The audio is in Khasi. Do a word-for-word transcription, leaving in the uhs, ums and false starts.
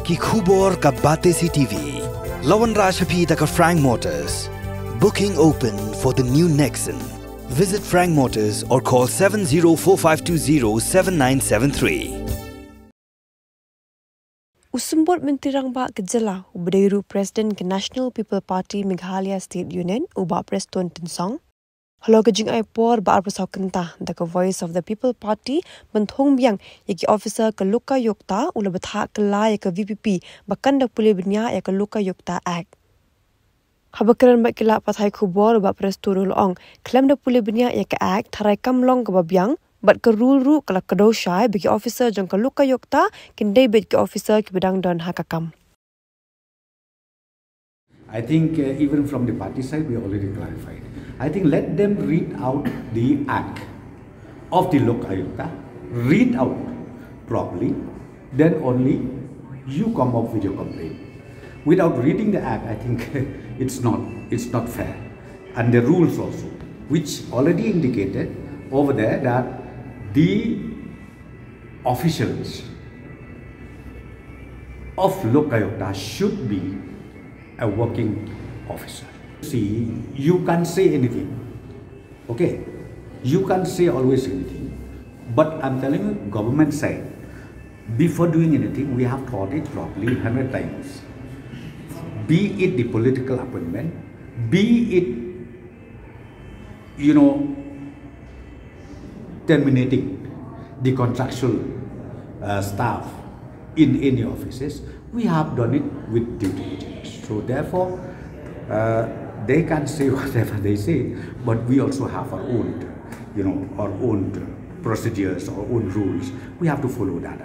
Ki khubor ka Batesi T V. La wanrah sha phi da ka Frank Motors. Booking open for the new Nexon. Visit Frank Motors or call seven zero four five two zero seven nine seven three. U Symbud Myntri Rangbah ka jylla, uba dei ruh President ka National People Party Meghalaya State Union, u Bah Prestone Tynsong, halor ka jingai por ba arphew saw kynta da ka Voice of the People Party ban thung biang ïa ki officer ka Lokayukta, u la bthah kylla ïa ka V P P ba kan da pule bniah ïa ka Lokayukta Act. Haba kren bad ki lad pathai khubor, u Bah Prestone u la ong, khlem da pule bniah ïa ka Act, tharai kam long kaba biang, bad ka rule ruh ka la kdew shai ba ki officer jong ka Lokayukta kin dei beit ki officer kiba dang don ha ka kam. I think uh, even from the party side, we already clarified. I think let them read out the act of the Lokayukta, read out properly, then only you come up with your complaint. Without reading the act, I think it's not it's not fair. And the rules also, which already indicated over there that the officials of Lokayukta should be a working officer. See, you can't say anything. Okay? You can't say always anything. But I'm telling you, government side, before doing anything, we have thought it properly hundred times. Be it the political appointment, be it, you know, terminating the contractual uh, staff in any offices, we have done it with due diligence. So therefore, uh, they can say whatever they say, but we also have our own, you know, our own procedures, our own rules. We have to follow that.